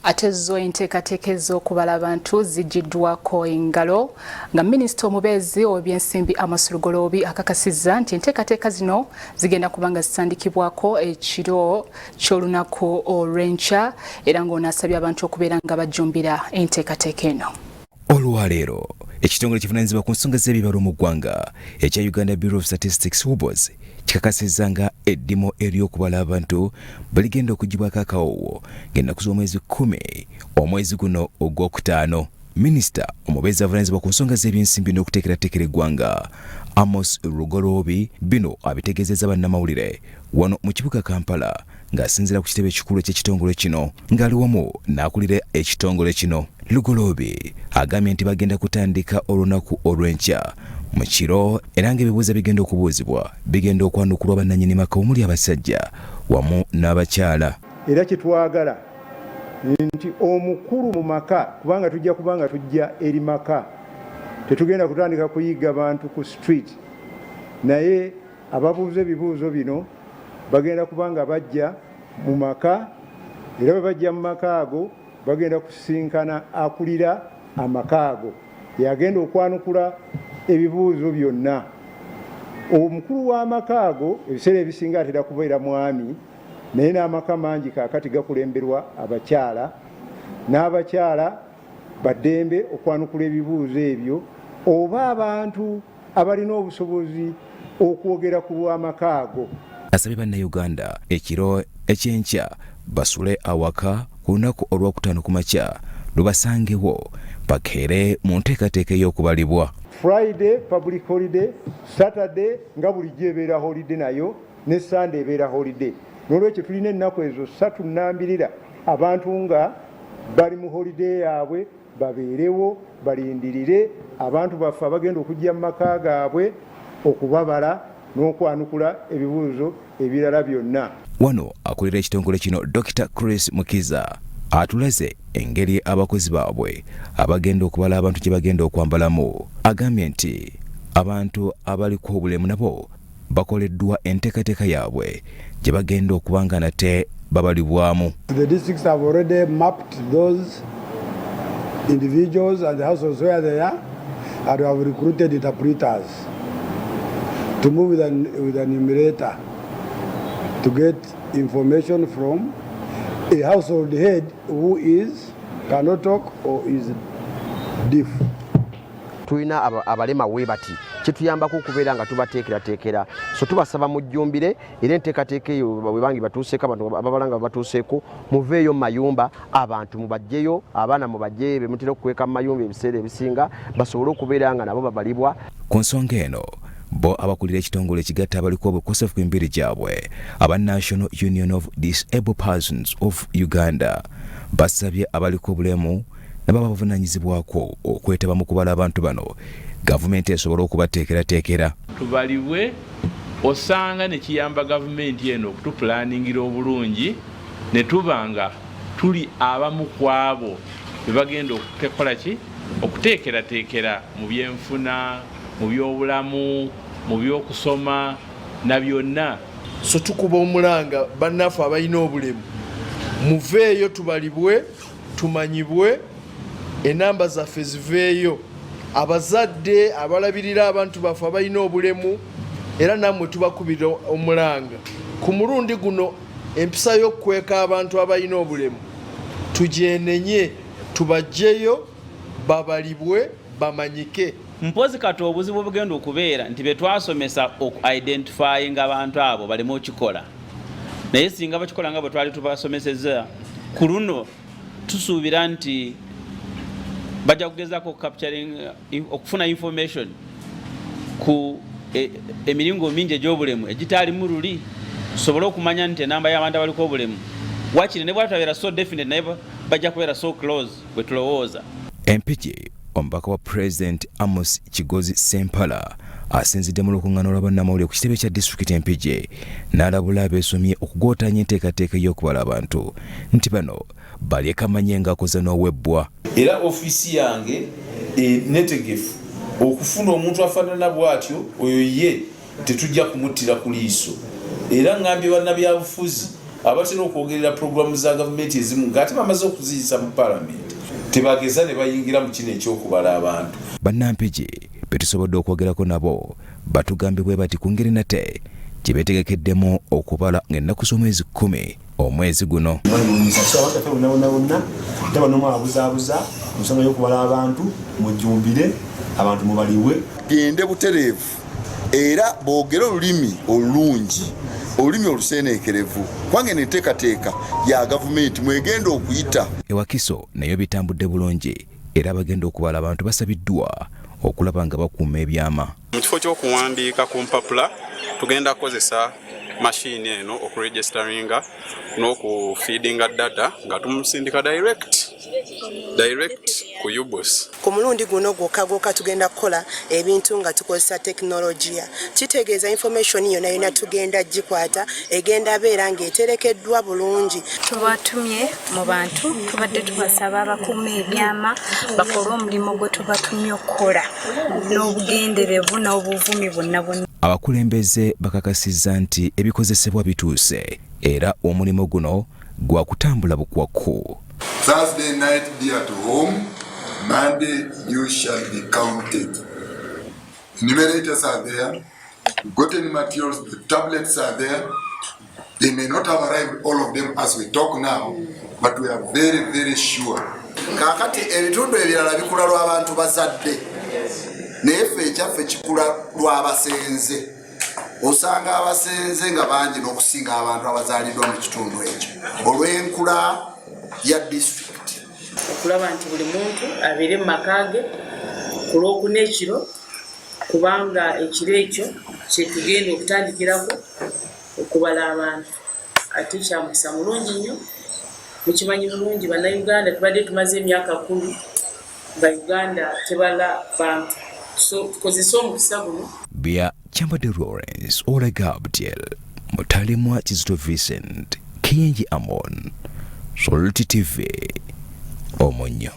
Ate zo enteekateeka ez'okubala abantu ziggyiddwako engalo nga minisita omubeezi ow'ebyensimbi Amos Lugoloobi akakasizza nti enteekateeka zino zigenda kuba nga zitandikibwako ekiro ky'olunaku olw'enkya, era ng'ono asabye abantu okubeera nga bajjumbira enteekateeka eno. Olwaleero ekitongole kivunaanyizibwa ku nsonga z'ebibalo mu ggwanga ekya Uganda Bureau of Statistics, UBOS, kikakasizza nga eddimu ery'okubala abantu bwe ligenda okuggyibwako akawoowo ng'ennaku z'omwezi 10 omwezi guno ogwokutaano. Minisita omubeezi avunaanyizibwa ku nsonga z'ebyensimbi n'okuteekerateekera eggwanga, Amos Lugoloobi, bino abitegeezezza bannamawulire wano mu kibuga Kampala ng'asinziira ku kitebe ekikulu eky'ekitongole kino ng'ali wamu n'akulira ekitongole kino. Lugoloobi agambye nti bagenda kutandika olunaku olw'enkya mu kiro era ng'ebibuuzo ebigenda okubuuzibwa bigenda okwanukulwa bannannyini maka omuli abasajja wamu n'abakyala. Era kyetwagala nti omukulu mu maka, kubanga tujja kuba nga tujja eri maka, tetugenda kutandika kuyiga bantu ku street, naye ababuuza ebibuuzo bino bagenda kuba nga bajja mu maka, era bwe bajja mu maka ago bagenda kusisinkana akulira amaka ago, yagenda okwanukula ebibuuzo byonna. Omukulu w'amaka ago ebiseera ebisinga atera kubeera mwami, naye n'amaka mangi kaakati gakulemberwa abakyala, n'abakyala baddembe okwanukula ebibuuzo ebyo oba abantu abalina obusobozi okwogera ku lw'amaka ago. Asabye Bannayuganda ekiro ekyenkya basule awaka ku lunaku olwokutaano ku makya lubasangewo bakeere mu nteekateeka ey'okubalibwa. Friday public holiday, Saturday nga bulijjo ebeera holiday nayo, ne Sunday ebeera holiday. N'olwekyo tulina ennaku ezo ssatu nnambirira abantu nga bali mu holiday yaabwe, babeerewo balindirire abantu baffe abagenda okujja mu maka gaabwe okubabala n'okwanukula ebibuuzo ebirala byonna. Wano akulira ekitongole kino Dokita Chris Mukiza atulaze engeri abakozi baabwe abagenda okubala abantu gye bagenda okwambalamu. Agambye nti abantu abaliko obulemu nabo bakoleddwa enteekateeka yaabwe gye bagenda okuba nga nate babalibwamu. The districts have already mapped those individuals and the households where they are, and we have recruited interpreters to move with an enumerator to get information from a household head who is cannot talk or is deaf. Tulina abalema we bati kituyambako okubeera nga tubateekerateekera, so tubasaba mujjumbire era enteekateeka eyo bwebangi batuuseeko, abantu ababala nga batuuseeko, muveeyo mu mayumba, abantu mubajjeyo, abaana mubajjeyo bemutera okukweka mu mayumba ebiseera ebisinga, basobole okubeera nga nabo babalibwa. Ku nsonga eno, bo abakulira ekitongole ekigatta abaliko obukosefu ku mibiri gyabwe aba National Union of Disabled Persons of Uganda basabye abaliko obulemu nabo abavunaanyizibwako okwetaba mu kubala abantu bano, gavumenti esobole okubateekerateekera. Tubalibwe, osanga ne kiyamba gavumenti eno okutupulaningira obulungi ne tuba nga tuli abamu ku abo be bagenda okukola ki, okuteekerateekera mu byenfuna, mu byobulamu, mu byokusoma na byonna. So tukuba omulanga, bannaffe abalina obulemu, muveeyo tubalibwe, tumanyibwe, enamba zaffe ziveeyo. Abazadde abalabirira abantu baffe abalina obulemu, era nammwe tubakubira omulanga ku mulundi guno, empisa y'okukweka abantu abalina obulemu tugyenenye, tubajjeyo babalibwe, bamanyike. Mpozi kati obuzibu obugenda okubeera nti betwasomesa oku identifying abantu abo baleme okikola, naye singa bakikola nga bwe twali tubasomeseza, ku luno tusuubira nti bajja kugezaako capturing, okufuna information ku emiringo mingi egy'obulemu egitaalimu luli, tusobole okumanya nti enamba y'abantu abaliko obulemu wakiri ne bwatabeera so definite, naye bajja kubeera so close bwe tulowooza. Empigi, omubaka wa Pulezidenti Amos Kigozi Ssempala asinzidde mu lukuŋŋaana lwa bannamawulire ku kitebe kya disitulikiti Empigi n'alabula abeesomye okugootaanya enteekateeka ey'okubala abantu nti bano balyekamanye ng'akoze n'owebbwa. Era ofiisi yange netegefu okufuna omuntu afaanana bw'atyo, oyo ye tetujja kumuttira ku liiso. Era ngambye bannabyabufuzi. Abatera okwogerera pulogulaamu za gavumenti ezimu ng'ate bamaze okuziyisa mu palamenti tebageza ne bayingira mu kino eky'okubala abantu. Bannampigi be tusobodde okwogerako nabo batugambye bwe bati ku ngeri nate gye beetegekeddemu okubala ng'ennaku z'omwezi 10 omwezi guno. So abantu baffe bonna bonna bonna taba n'omu abuzaabuza mu nsonga y'okubala abantu, mujjumbire abantu mubalibwe. Gende butereevu era boogere olulimi olulungi, olulimi oluseeneekerevu, kubanga eno enteekateeka ya gavumenti mwegenda okuyita. E Wakiso nayo bitambudde bulungi era abagenda okubala abantu basabiddwa okulaba nga bakuuma ebyama. Mu kifo ky'okuwandiika ku mpapula, tugenda kukozesa mashini eno okuregisteringa n'okufeedinga data nga tumusindika direct ku UBOS. Ku mulundi guno gwokka gwokka tugenda kukola ebintu nga tukozesa tekinologiya. Kitegeeza information yonna yonna tugenda gikwata, egenda beera ng'eterekeddwa bulungi. Tubatumye mu bantu, tubadde tubasaba abakuuma ebyama bakole omulimu gwe tubatumye okukola n'obugenderevu n'obuvumi bwonna bwonna. Abakulembeze bakakasizza nti ebikozesebwa bituuse era omulimu guno gwa kutambula bukwakku. Thursday night be at home, Monday you shall be counted. Enumerators are there, gotten materials, the tablets are there. They may not have arrived, all of them, as we talk now, but we are very, very sure. Kaakati ebitundu ebirala bikula lw'abantu bazadde, naye ffe ekyaffe kikula lw'abasenze. Osanga abasenze nga bangi n'okusinga abantu abazaaliddwa mu kitundu ekyo olw'enkula ya disitulikiti. Okulaba nti buli muntu abeere mu maka ge ku Lwokuna ekiro, kubanga ekiro ekyo kyetugenda okutandikirako okubala abantu. Ate kyamukisa mulungi nnyo, mukimanyi bulungi Bannayuganda tubadde tumaze emyaka 10 nga Uganda tebala bantu, so tukozese omukisa guno. Bya Kyambadde Lawrence, Olega Abdiel, Mutalemwa Kizito Vincent, Kiyingi Amon, Salt TV, Omunnyo.